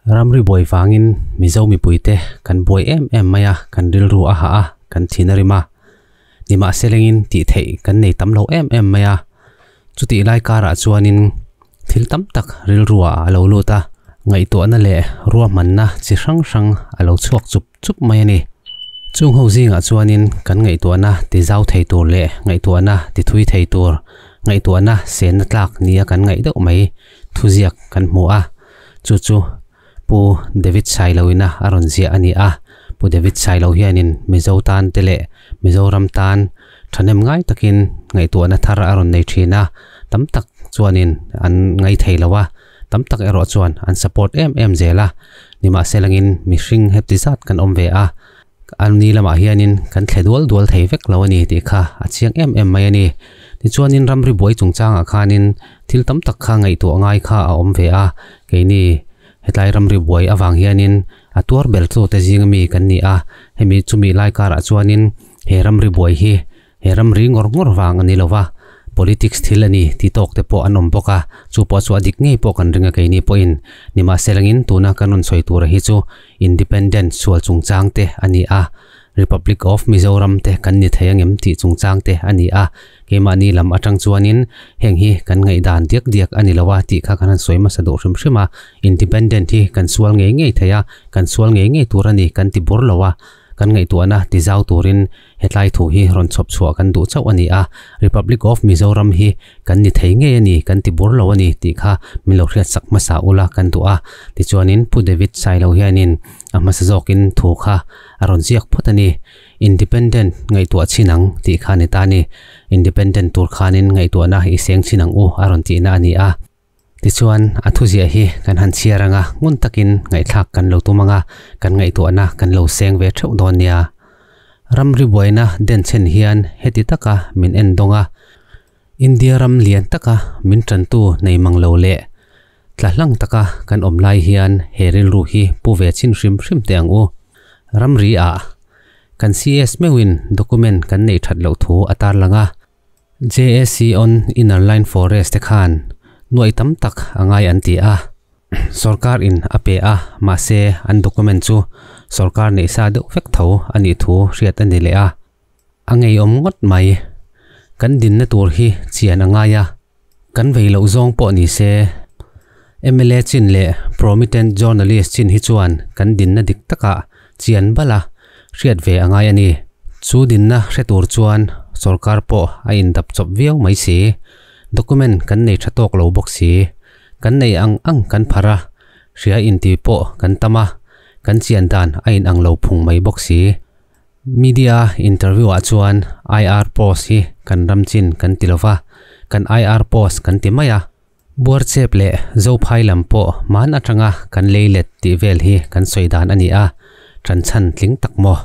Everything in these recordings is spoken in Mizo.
Ramri buai vangin Mizo mipuite kan buai em em mai a, kan rilru a hah a, kan thin a rim a. Nimahselengin tih theih kan nei tam lo em em mai a. Chutih lai karah chuanin thil tam tak rilruah a lo lut a, ngaihtuahna leh ruahmanna chi hrang hrang a lo chhuak chup chup mai a ni. Chung ho zingah chuanin kan ngaihtuahna ti zau thei tur leh ngaihtuahna ti thui thei tur, ngaihtuahna senna tlak nia kan ngaih deuh mai thuziak kan hmu a, chu chu Pu David Sailoina a rawn ziah a ni a. Pu David Sailo hianin Mizo tan te leh Mizoram tan thahnem ngai takin ngaihtuahna thar a rawn nei thin a, tam tak chuanin an ngai thei lo a, tam tak erawh chuan an support em em zel a. Nimahselangin mihring heti zat kan awm ve a, an ni lamah hianin kan thle dual dual thei vek lo a ni tih kha a chiang em em mai a ni. Tichuanin ramri buai chungchangah khanin thil tam tak kha ngaihtuah ngai kha a awm ve a, keini hetlai ramri buai avang hianin a tuar ber chu te zinga mi kan ni a, hemi chumi lai karah chuanin he ramri buai hi he ramri ngawr ngawr vang a ni lo va, politics thil a ni tih tawk te pawh an awm bawk a, chu pawh chu a dik ngei pawh kan ring a keini pawhin nimahselangin tuna kan rawn sawi tura hi chu independent sual chungchang te a ni a, Republic of Mizoram te kan ni thei angem tih chungchang te a ni a, keimahni lam atang chuanin heng hi kan ngaihdan diak diak a ni lo a tih kha kan han sawi hmasa duh hrim hrim a, independent hi kan sual ngei ngei thei a, kan sual ngei ngei tur a ni kan ti bur lo a, kan ngaihtuahna ti zau turin hetlai thu hi rawn chhawp chhuah kan duh chauh a ni a, Republic of Mizoram hi kan ni thei ngei a ni kan ti bur lo a ni tih kha min lo hriat sak hmasa ula kan duh a, tichuanin Pu David Sailo hianin a hmasa zawkin thu kha a rawn ziak phawt a ni. Independent ngaihtuah chhin ang tih kha a ni ta a ni. Independent tur khanin ngaihtuahna i seng chhin ang u a rawn tihna a ni a. Tichuan, a thuziah hi kan han chhiar ang a, ngun takin ngaihthlak kan lo tum ang a, kan ngaihtuahna kan lo seng ve theuh dawn nia. Ramri buaina denchhen hian heti taka min en dawng a, India ram lian taka min tantu nei mang lo leh tla hlang taka kan awm lai hian he rilru hi pu ve chhin hrim hrim teh ang u. Ramri ah kan CS meuhin document kan neih that loh thu a tarlang a, JAC on Inner Line Forest te khan nuaih tam tak a ngai an ti a, sorkar in a pe a, mahse an document chu sorkar neih sa deuh vek tho a nih thu hriat a ni leh a. A ngeiawm ngawt mai. Kan dinna tur hi chian a ngai a, kan vei loh zawng pawh ni se. Mla chin leh prominent journalist chin hi chuan kan dinna dik takah chian bal a, hriat ve a ngai a ni. Chu dinna hre tur chuan sorkar pawh a indap chawp viau mai si. Document kan nei tha tawk lo bawk si. Kan nei ang ang kan phar a, hria inti pawh kan tam a, kan chian dan a inang lo phung mai bawk si. Media interview ah chuan IR post hi kan ram chin kan ti lova, kan IR post kan ti mai a. Buarchep leh Zophai lam pawh hman atanga kan lei let tih vel hi kan sawi dan a ni a, tan chhan tling tak maw?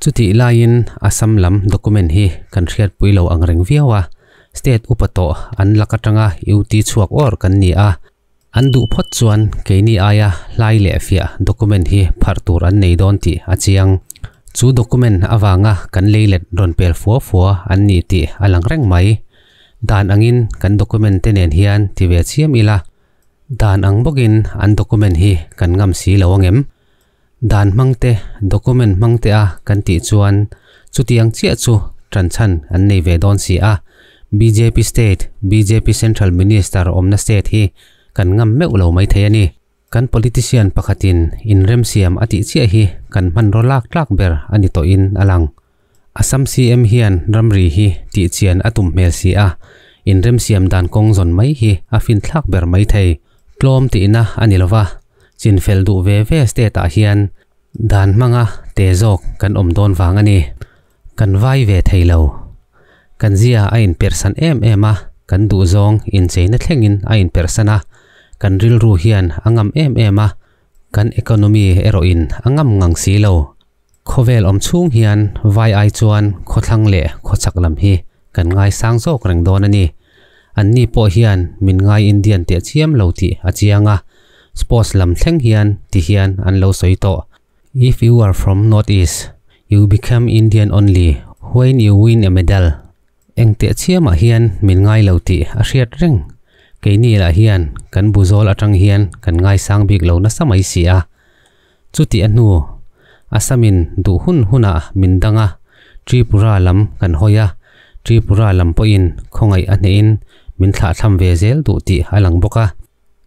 Chutih laiin Assam lam document hi kan hriatpui lo ang reng viau a, state upa tawh an lak atanga UT chhuak awr kan ni a, An duh phawt chuan keini aia hlai leh fiah document hi pharh tur an nei dawn tih a chiang. Chu document avanga kan leilet rawn pel fua fua an ni tih a lang reng mai. Dan angin kan document te nen hian ti ve chiam ila, dan ang bawkin an document hi kan ngam si lo angem? Dan hmang te, document hmang te a kan tih chuan chutiang chiah chu tanchhan an nei ve dawn si a. Bjp state, bjp central minister awmna state hi kan ngam meuh lo mai thei a ni. Kan politician pakhatin inremsiam a tih chiah hi kan hmanraw lak tlak ber a ni tawhin a lang. Assam CM hian ramri hi tihchian a tum hmel si a, inremsiam dan kawng zawn mai hi a finthlak ber mai thei. Tlawm tihna a ni lova, chinfel duh ve ve state ah hian dan hmanga te zawk kan awm dawn vang a ni. Kan vai ve thei lo. Kan zia a inperhsan em em a, kan duhzawng incheina thlengin a inperhsan a, kan rilru hian a ngam em em a, kan economy erawhin a ngam ngang si lo. Khawvel awm chhung hian vai ai chuan khawthlang leh khawchhak lam hi kan ngaisang zawk reng dawn a ni. Anni pawh hian min ngai Indian teh chiam lo tih a chiang a, sports lam thleng hian ti hian an lo sawi tawh. If you are from North East, you become Indian only when you win a medal. Eng teh chiamah hian min ngai lo tih a hriat reng. Keini lah hian kan buzawl atang hian kan ngaisang bik lo nasa mai si a. Chuti a hnu Assamin duh hun hunah min dang a, Tripura lam kan hawi a, Tripura lam pawhin khawngaih a hnehin min thlahthlam ve zel duh tih a lang bawk a.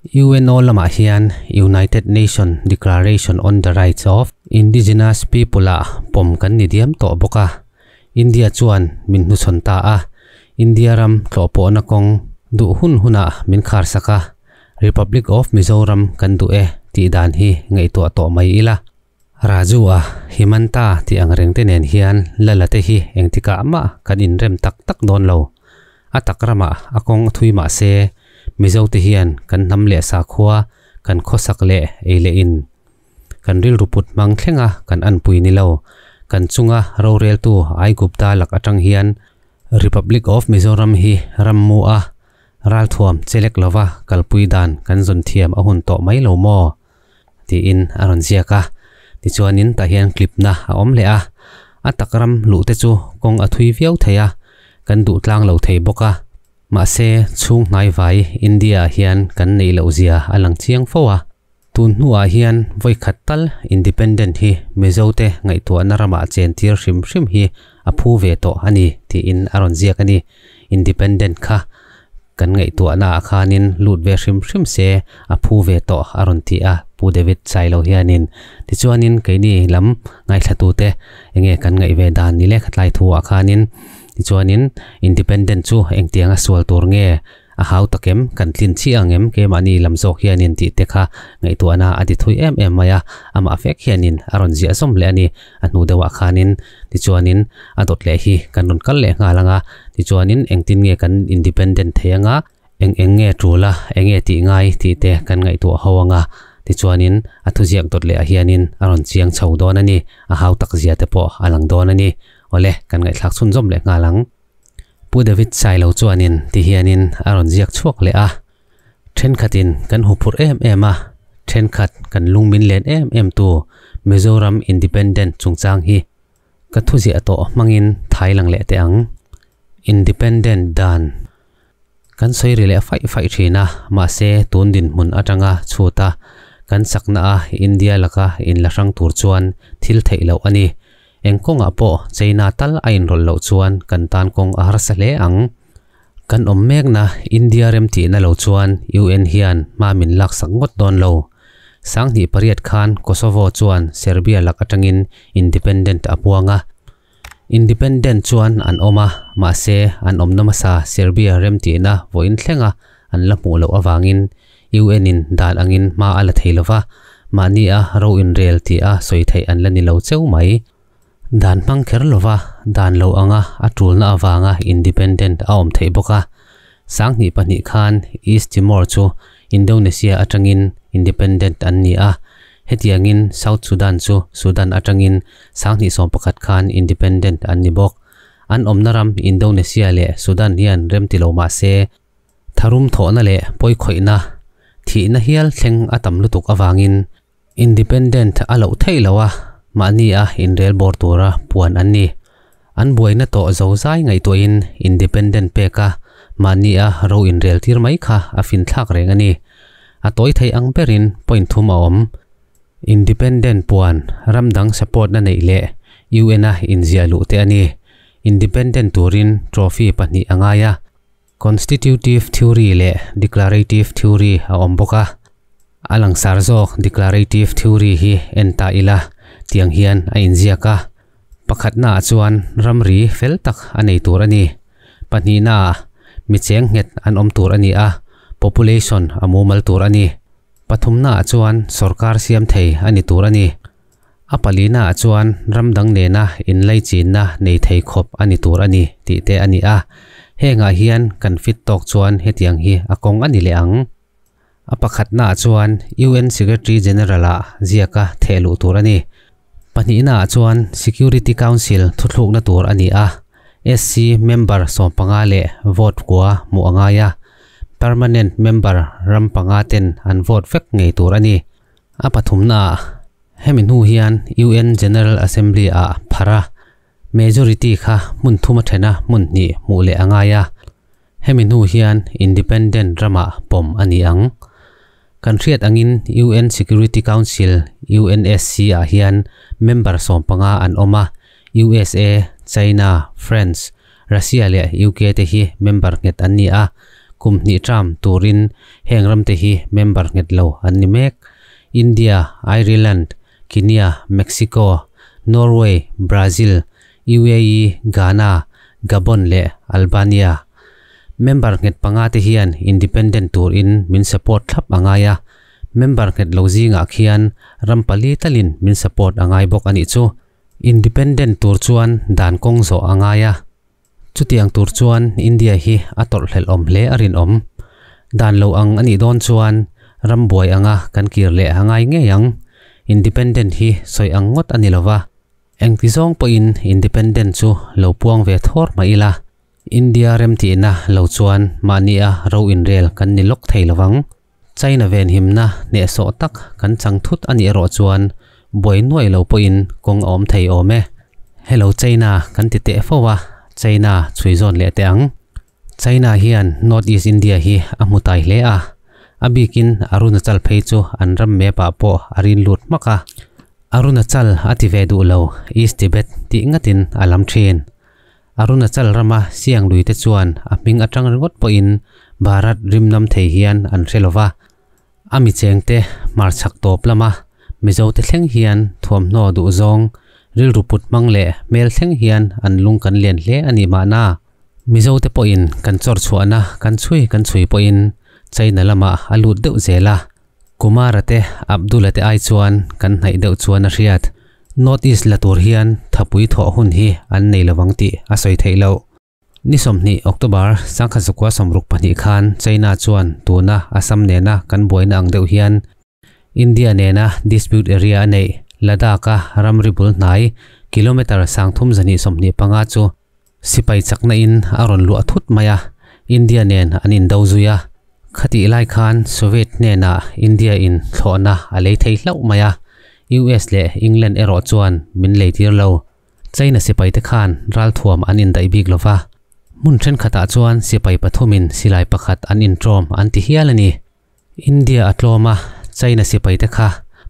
UNO lamah hian United Nation Declaration on the Rights of Indigenous People-ah pawm kan ni diam tawh bawk a. India chuan min hnuchhawn ta a, India ram tlawhpawhna kawng duh hun hunah min kharsak a, Republic of Mizoram kan duh e tih dan hi ngaihtuah tawh mai ila. Raju-a Himanta tih ang reng te nen hian Lala te hi engtikah mah kan inrem tak tak dawn lo. A tak ramah a kawng a thui mah se, Mizote hian kan hnam leh sakhua, kan khawsak leh ei leh in, kan rilru put hmang thlenga kan anpui ni lo, kan chunga roreltu Aigupta lak atang hian Republic of Mizoram hi rammu a ralthuam chelek lova kalpui dan kan zawn thiam a hun tawh mai lo maw? Tiin a rawn ziak a. Tichuanin tah hian clip-na a awm leh a, a tak ram luh te chu kawng a thui viau thei a, kan duh tlang lo thei bawk a. Mahse, chhung hnaivai India-ah hian kan neih loh zia a lang chiang fo a. Tun hnuah hian vawi khat tal Independent hi Mizote ngaihtuahna ramah chen tir hrim hrim hi a phu ve tawh a ni tiin a rawn ziak a ni. Independent kha kan ngaihtuahnaah khanin lut ve hrim hrim se a phu ve tawh a rawn ti a Pu David Sailo hianin. Tichuanin keini lam ngaithlatute enge kan ngaih ve dan ni le khatlai thuah khanin Tichuanin Independent chu engtianga sual tur nge a hau takem kan tlin chiah ang em keimahni lam zawk hianin tih te kha ngaihtuahna a ti thui em em mai a, amah fek hianin a rawn ziah zawm leh a ni. A hnu deuhah khanin tichuanin a dawt leh hi kan rawn kal leh nghal ang a, tichuanin engtin nge kan Independent thei anga eng eng nge tul a, eng nge tih ngai tih te kan ngaihtuah ho ang a, tichuanin a thuziak dawt leh ah hianin a rawn chiang chho dawn a ni, a hau tak zia te pawh a lang dawn a ni. Awle, kan ngaihthlak chhunzawm leh nghal ang. Pu David Sailo chuanin ti hianin a rawn ziak chhuak leh a, Thenkhatin kan huphurh em em a, thenkhat kan lung min len em em tu Mizoram Independent chungchang hi ka thuziah tawh hmangin thai lang leh teh ang. Independent dan kan sawi ri leh faih faih thin a, mahse tun dinhmun atanga chhuta kan chakna a India laka inla hrang tur chuan thil theih loh a ni. Eng kawngah pawh China tal a inrawlh loh chuan kan tan kawng a harsa hle ang. Kan awm mekna India remtihna lo chuan UN hian hma min laksak ngawt dawn lo. Sanghnih pariat khan Kosovo chuan Serbia lak atangin independent a puang a. Independent chuan an awm a, mahse an awmna hmasa Serbia remtihna vawiin thlenga an la hmuh loh avangin UN in dan angin hma a la thei lova, mahni a ro inrel tih a sawi theih an la ni lo cheu mai. Dan hmang kher lova dan lo anga a tulna avanga independent a awm theih bawk a. Sanghnih pahnih khan East Timor chu Indonesia atangin independent an ni a, Hetiangin South Sudan chu Sudan atangin 2011 khan independent an ni bawk. An awmna ram Indonesia leh Sudan hian rem ti lo mah se, tharum thawhna leh pawikhawihna, thihna hial thleng a tam lutuk avangin independent a loh theih lo a, mahni a inrel bawr tura puan an ni. An buaina tawh zozai ngaihtuahin independent pek a, mahni a ro inrel tir mai kha a finthlak reng a ni. A tawi thei ang berin point thum a awm. Independent puan ram dang support na neih leh UN a inziah luh te a ni. Independent turin trophy pahnih a ngai a. Constitutive theory leh declarative theory a awm bawk a. A langsar zawk declarative theory hi en ta ila tiang hian a inziak a. Pakhatnaah chuan ramri fel tak a nei tur a ni. Pahnihnaah mi cheng nghet an awm tur a ni a, population a mumal tur a ni. Pathumnaah chuan sorkar siam thei a ni tur a ni. A palinaah chuan ram dang nena inlaichinna nei thei khawp a ni tur a ni tih te a ni a. Hengah hian kan fit tawk chuan hetiang hi a kawng a ni leh ang. A pakhatnaah chuan UN Secretary General-ah ziaka theh luh tur a ni. Pahnihnaah chuan Security Council thuthlukna tur a ni a, SC member 15 leh vote kua hmuh a ngai a, permanent member ram panga ten an vote vek ngei tur a ni. A pathumnaah hemi hnu hian UN General Assembly-ah phar a, majority kha hmun thum a then a, hmun hnih hmuh leh a ngai a. Hemi hnu hian independent ramah pawm a ni ang. Kan hriat angin UN Security Council, UNSC, ah hian member 15 an awm a, USA, China, France, Russia leh UK te hi member nghet an ni a, kum hnih term turin heng ram te hi member nghet lo an ni mek. India, Ireland, Kenya, Mexico, Norway, Brazil, UAE, Ghana, Gabon leh Albania. Member nghet panga te hian independent tur in min support thlap a ngai a, member nghet lo zingah khian ram pali talin min support a ngai bawk a nih chu. Independent tur chuan dan kawng zawh a ngai a, chutiang tur chuan India hi a tawrhhlelh awm hle a rinawm. Dan lo ang a nih dawn chuan ram buai anga kan kir leh a ngai ngei ang. Independent hi sawi ang ngawt a ni lova, engti zawng pawhin independent chu lo puang ve thawr mah ila, India remtihna lo chuan mahnia ro inrel kan ni lawk thei lovang. China venhimna hnehsawh tak kan chang thut a nih erawh chuan buai nuai lo pawhin kawng a awm thei awm e. Hello China kan ti teh fo a, China chhui zawn leh teh ang. China hian North East India hi a hmu tai hle a, a bikin Arunachal phei chu an ram map ah pawh a rin lut hmak a. Arunachal a ti ve duh lo, East Tibet tih ngatin a lam thin. Arunachal rama siang lui te chuan a hming atang ringawt pawhin Bharat rim nam thei hian an hre lova. A mi chengte hmarchhak tawp lama Mizo te thleng hian thuamhnaw duh zawng, rilru put hmang leh hmel thleng hian an lung kan lian hle a nih mahna. Mizo te pawhin kan chawr chhuahna kan chhui kan chhui pawhin China lamah a lut deuh zel a. Kumara te Abdula te ai chuan kan hnaih deuh chuan a hriat. North East la tur hian thapui thawh hun hi an nei lovang tih a sawi theih loh. Ni 20 October 1962 khan China chuan tuna Assam nena kan buaina ang deuh hian India nena dispute area a neih Ladakh-a ramri bul hnai kilometre 3225 chu sipai chakna in a rawn luah thut mai a, India nen an indo zui a. Khatih lai khan Soviet hnenah India in thlawhna a lei thei hlauh mai a, US leh England erawh chuan min lei tir lo. China sipaite khan ralthuam an indaih bik lo va, hmun thenkhatah chuan sipai pathumin silai pakhat an inṭawm an ti hial a ni. India a tlawm a, China sipaite kha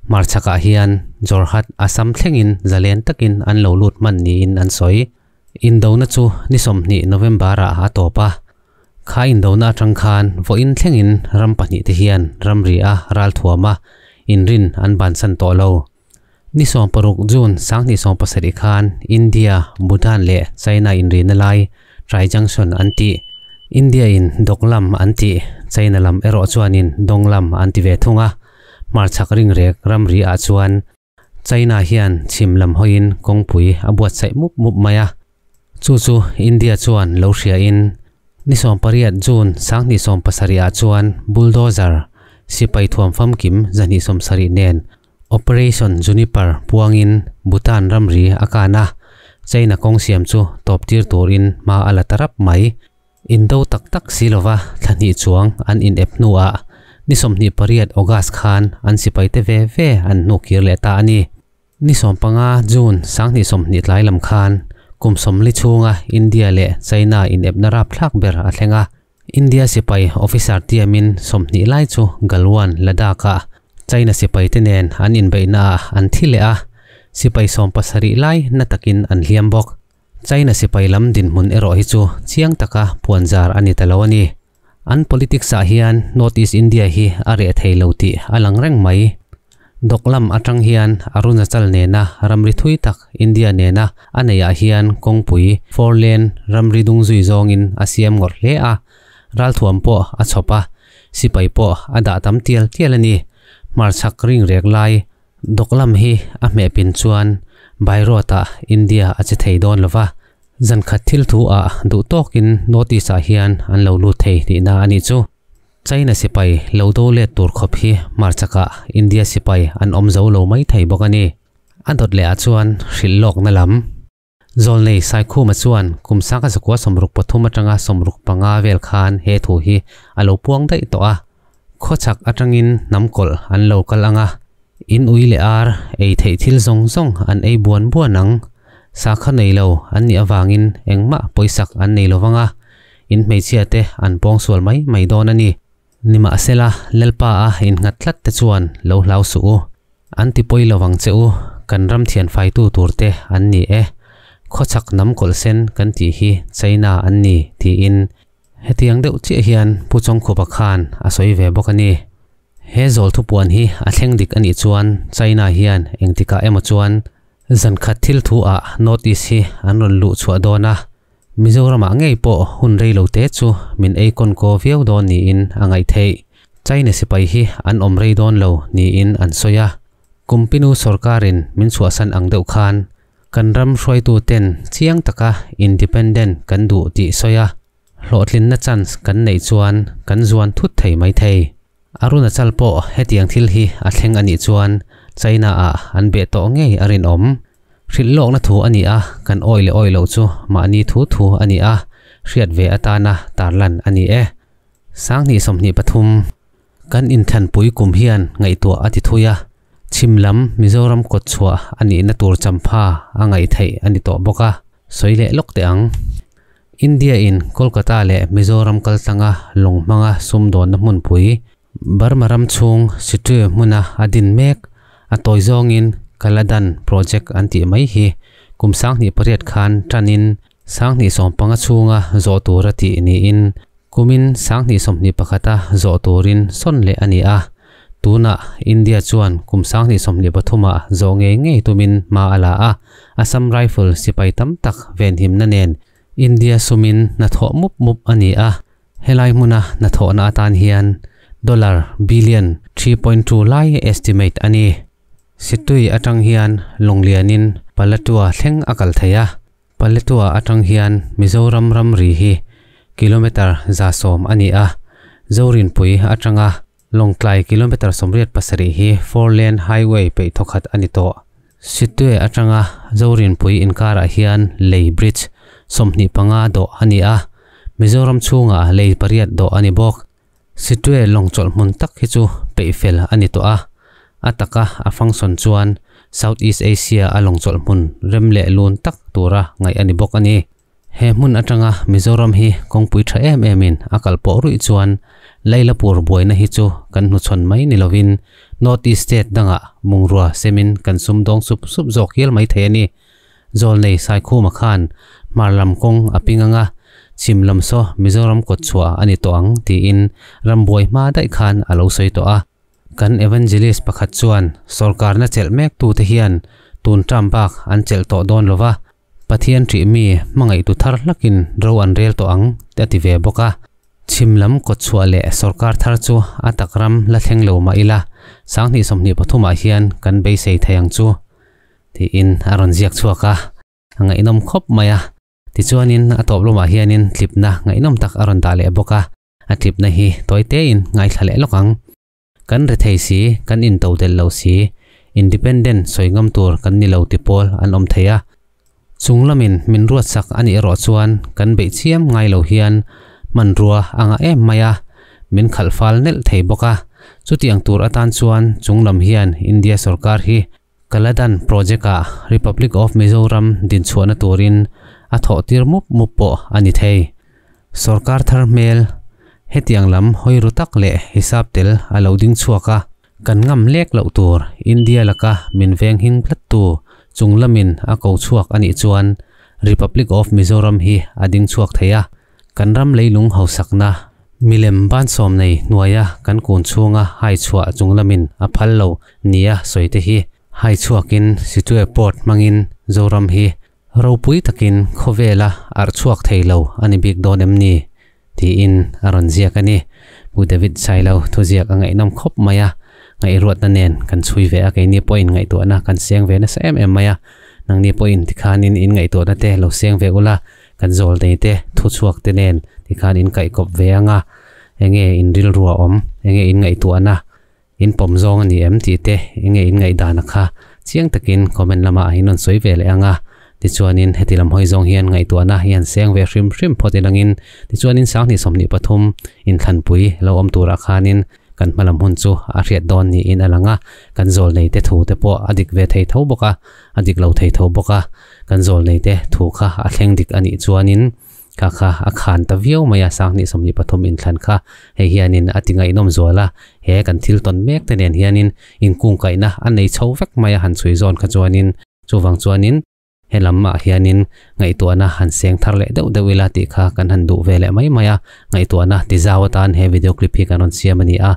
hmarchhakah hian Jorhat, Assam thlengin zalen takin an lo lut hman niin an sawi. Indona chu ni 20 November-ah a tawp a, kha indona atang khan vawiin thlengin ram pahnihte hian ramri a ralthuam a, inrin an bansan tawh lo. Ni 16 June 2070 khan India, Bhutan leh China inrina lai Tri Junction an tih. India in Doklam an tih, China lam erawh chuanin Donglam an ti ve thung a. Hmarchhak ringrek ramri ah chuan China hian chhim lam hawiin kawngpui a buatsaih mup mup mai a. Chu chu India chuan lo hria in ni 18 June 2070 ah chuan bulldozer sipai thuam famkim 270 nen Operation Juniper puangin Bhutan ramri a kan a, China kawng siam chu tawp tir turin hma a la ta rap mai. Indo tak tak si lova thla hnih chuang an inep hnuah ni 28 August khan an sipaite ve ve an hnu kir leh ta a ni. Ni 15 June 2020 tlai lam khan kum 40 chhunga India leh China inepna rapthlak ber a thleng a. India sipai officer tiamin 20 lai chu Galwan, Ladakh-ah China sipaite nen an inbeihnaah an thi leh a, sipai 70 lai na takin an hliam bawk. China sipai lam dinhmun erawh hi chu chiang taka puanzar a ni ta lo a ni. An politics-ah hian North East India hi a reh thei lo tih a lang reng mai. Doklam atang hian Arunachal nena ramri thui tak India nena a neihah hian kawngpui four lane ramri dung zui zawngin a siam ngawrh hle a, ralthuam pawh a chhawp a, sipai pawh a dah tam tial tial a ni. Hmarchhak ringrek lai Doklam hi a hmehpin chuan Bairot-ah India a che thei dawn lova, zankhat thil thu ah duh tawkin North East-ah hian an lo lut thei tihna a nih chu. China sipai lo do let tur khawp hi hmarchakah India sipai an awm zo lo mai thei bawk a ni. A dawt leh ah chuan hrilh lawkna lam. Zawlnei Saikhuma chuan kum 1963 atanga 65 vel khan he thu hi a lo puang daih tawh a. Khawchhak atangin hnam kawlh an lo kal ang a, in ui leh ar ei theih thil zawng zawng an ei buan buan ang. Sakha nei lo an nih avangin engmah pawisak an nei lovang a. In hmeichhia te an pawngsual mai mai dawn a ni. Nimahsela, Lalpa a innghat tlat te chuan lo hlau suh u. An ti pawi lovang che u, kan ram thianfaitu tur te an ni e. Khawchhak hnam kawlh sen kan tih hi China an ni, tiin hetiang deuh chiah hian Pu Chawngkhupa khan a sawi ve bawk a ni. He zawl thupuan hi a thleng dik a nih chuan China hian engtikah emaw chuan zan khat thil thu ah North East hi an rawn luh chhuah dawn a, Mizoramah ngei pawh hun rei lo te chu min ei kawn kaw viau dawn niin a ngaih theih. China sipai hi an awm rei dawn lo niin an sawi a, Kumpinu sorkarin min chhuahsan ang deuh khan kan ram hruaituten chiang taka independent kan duh tih sawi a, Hlawhtlinna chance kan neih chuan kan zuan thut thei mai thei. Arunachal pawh hetiang thil hi a thleng a nih chuan China ah an beh tawh ngei a rinawm. Hrilh lawkna thu a ni a, kan awih leh awih loh chu mahni thu thu a ni a, hriat ve atana tarlan a ni e. 2023. Kan inthanpui kum hian ngaihtuah a ti thui a, chhim lam Mizoram kawtchhuah a nihna tur champha a ngaih theih a ni tawh bawk a, sawi leh lawk teh ang. India in Kolkata leh Mizoram kaltlanga lawng hmanga sumdawnna hmunpui, Burma ram chhung Sittwe hmuna a din mek, a tawi zawngin Kaladan Project an tih mai hi kum 2008 khan tanin 2015 chhunga zawh tura tih niin kumin 2021 a zawh turin sawn leh a ni a. Tunah India chuan kum 2023 ah zawh ngei ngei tumin hma a la a, Assam Rifle sipai tam tak venhimna nen India sumin hnathawh mup mup a ni a, helai hmuna hnathawhna atan hian dollar billion 3.2 lai estimate a ni. Sittui atang hian Lawnglianin Paletwa thleng a kal thei a, Paletwa atang hian Mizoram ramri hi kilometre 110 a ni a, Zorinpui atanga Lawngtlai kilometre 87 hi four lane highway peih thawkhat a ni tawh. Sittwe atanga Zorinpui inkarah hian lei bridge 25 dawh a ni a, Mizoram chhungah lei pariat dawh a ni bawk. Sittwe lawng chawlh hmun tak hi chu peih fel a ni tawh a, a taka a function chuan South East Asia a lawng chawlh hmun rem leh lun tak tura ngaih a ni bawk a ni. He hmun atanga Mizoram hi kawngpui tha em emin a kal pawh ruih chuan Lailapur buaina hi chu kan hnuchhawn mai ni lovin North East state dangah bungrua semin kan sumdawng sup sup zawk hial mai thei a ni. Zawlnei Saikhuma khan hmar lam kawng a ping anga chhim lam saw Mizoram kawtchhuah a ni tawh ang tiin rambuai hma daih khan a lo sawi tawh a. Kan evangelist pakhat chuan sawrkarna chelh mektute hian tun term bak an chelh tawh dawn lova, Pathian ṭih mi hmangaihtu thar hlakin ro an rel tawh ang te a ti ve bawk a. Chhim lam kawtchhuah leh sawrkar thar chu a tak ram la thleng lo mah ila, 2023 ah hian kan beisei thei ang chu, tiin a rawn ziak chhuak a, a ngaihnawm khawp mai a. Tichuanin a tawp lamah hianin tlipna ngaihnawm tak a rawn dah leh bawk a, a tlipna hi tawi tein ngaithla leh lawk ang. Kan rethei si, kan intodelh lo si, independent sawi ngam tur kan ni lo ti pawl an awm thei a. Chung lamin min ruatsak a nih erawh chuan kan beih chiam ngai lo hian hmanrua a ngah em mai a, min khalh fal nelh thei bawk a. Chutiang tur atan chuan chung lam hian India sorkar hi Kaladan project-ah Republic of Mizoram dinchhuahna turin a thawh tir mup mup pawh a ni thei. Sorkar thar hmel hetiang lam hawi ru tak leh hisap tel a lo ding chhuak a, kan ngam lek loh tur India laka min veng hing tlattu chung lamin a ko chhuak a nih chuan Republic of Mizoram hi a ding chhuak thei a, kan ram leilung hausakna Milem bansawm nei hnuaia kan kun chhunga hai chhuah chung lamin a phal lo nia sawi te hi hai chhuakin Sittwe Port hmangin Zoram hi ropui takin khawvela arh chhuak thei lo a ni bik dawn em ni? tiin a rawn ziak a ni. Pu David Sailo thuziak a ngaihnawm khawp mai a, ngaihruatna nen kan chhui ve a, keini pawhin ngaihtuahna kan seng ve nasa em em mai a, nangni pawhin tikhanin in ngaihtuahna te lo seng ve ula, Kan zawlnei te, thuchhuak te nen tikhan in kaihkawp ve ang a, enge in rilru a awm, enge in ngaihtuahna, in pawm zawng a ni em tih te, enge in ngaihdan a kha chiang takin comment lamah in rawn sawi ve leh ang a. Tichuanin heti lam hawi zawng hian ngaihtuahna hi han seng ve hrim hrim phawt ilangin tichuanin 2023 inthlanpui lo awm turah khanin Kan hmalam hun chu a hriat dawn niin a lang a, kan zawlneite thu te pawh a dik ve thei tho bawk a, a dik lo thei tho bawk a. Kan zawlneite thu kha a thleng dik a nih chuanin Kha kha a khan ta viau mai a, 2023 inthlan kha hei hianin a ti ngaihnawm zual a, he kan thil tawn mek te nen hianin inkungkaihna a nei chho vek mai a han chhui zawn kha chuanin chuvang chuanin he lamah hianin ngaihtuahna han seng thar leh deuh deuh ila tih kha kan han duh ve leh mai mai a, ngaihtuahna ti zau atan he video clip hi kan rawn siam a ni a.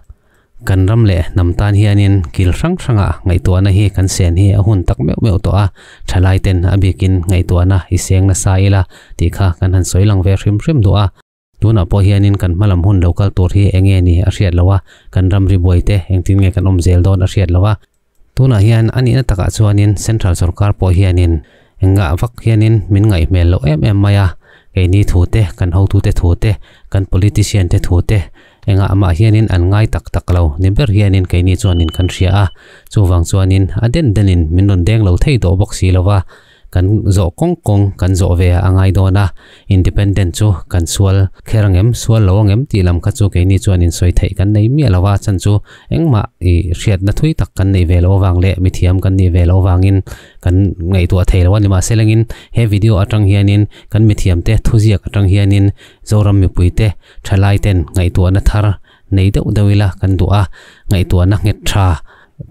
Kan ram leh hnam tan hianin kil hrang hrangah ngaihtuahna hi kan sen hi a hun tak meuh meuh tawh a, thalai ten a bikin ngaihtuahna i seng nasa ila tih kha kan han sawi lang ve hrim hrim duh a. Tunah pawh hianin kan hmalam hun lo kal tur hi eng nge ni a hriat loh a, kan ram ri buai te engtin nge kan awm zel dawn a hriat loh a. Tunah hian a nihna takah chuanin Central sorkar pawh hianin engah vak hianin min ngaihhmel loh em em mai a, keini thu te, kan hotute thu te, kan politician te thu te Engah mah hianin an ngai tak tak lo ni ber hianin keini chuanin kan hria a, chuvang chuanin a den denin min rawn deng lo thei tawh bawk si lo va, kan zawh kawng kawng kan zawh ve a ngai dawn a, independent chu kan sual kher angem sual lo angem tih lam kha chu keini chuanin sawi theih kan nei miah lo a, chan chu engmah i hriatna thui tak kan neih ve loh avang leh mithiam kan nih ve loh avangin kan ngaihtuah thei lo a ni. Mahse lengin he video atang hianin kan mithiamte thuziak atang hianin Zoram mipuite thalaiten ngaihtuahna thar nei deuh deuh ila kan duh a, ngaihtuahna nghet tha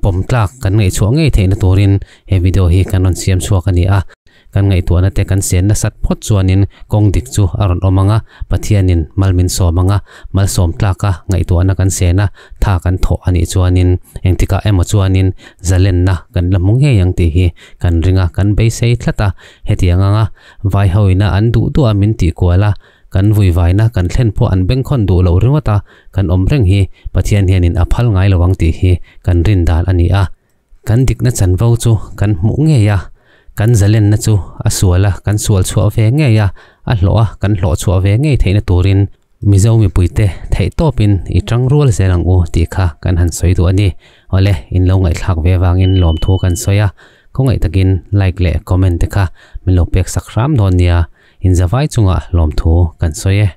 pawm tlak kan ngaihchhuah ngei theihna turin he video hi kan rawn siam chhuak a ni a. Kan ngaihtuahna te kan sen nasat phawt chuanin kawng dik chu a rawn awm ang a, Pathianin mal min sawm ang a, malsawm tlaka ngaihtuahna kan sen a, tha kan thawh a nih chuanin engtikah emaw chuanin zalenna kan la hmu ngei ang tih hi kan ring a, kan beisei tlat a, hetiang anga Vai hoina an duh duh a min tih kual a, kan vuivaina kan thlen pawh an bengkhawn duh loh ringawt a, kan awm reng hi Pathian hianin a phal ngai lo ang tih hi kan rin dan a ni a. Kan dikna chanvo chu kan hmuh ngei a, kan zalenna chu a sual a, kan sual chhuah ve ngei a, a hlawh a, kan hlawh chhuah ve ngei theihna turin Mizo mipuite theihtawpin i tang rual zel ang u tih kha kan han sawi duh a ni. Awle, in lo ngaihthlak ve vangin lawmthu kan sawi a, khawngaih takin like leh comment te kha min lo pek sak hram dawn nia, in zavai chungah lawmthu kan sawi e.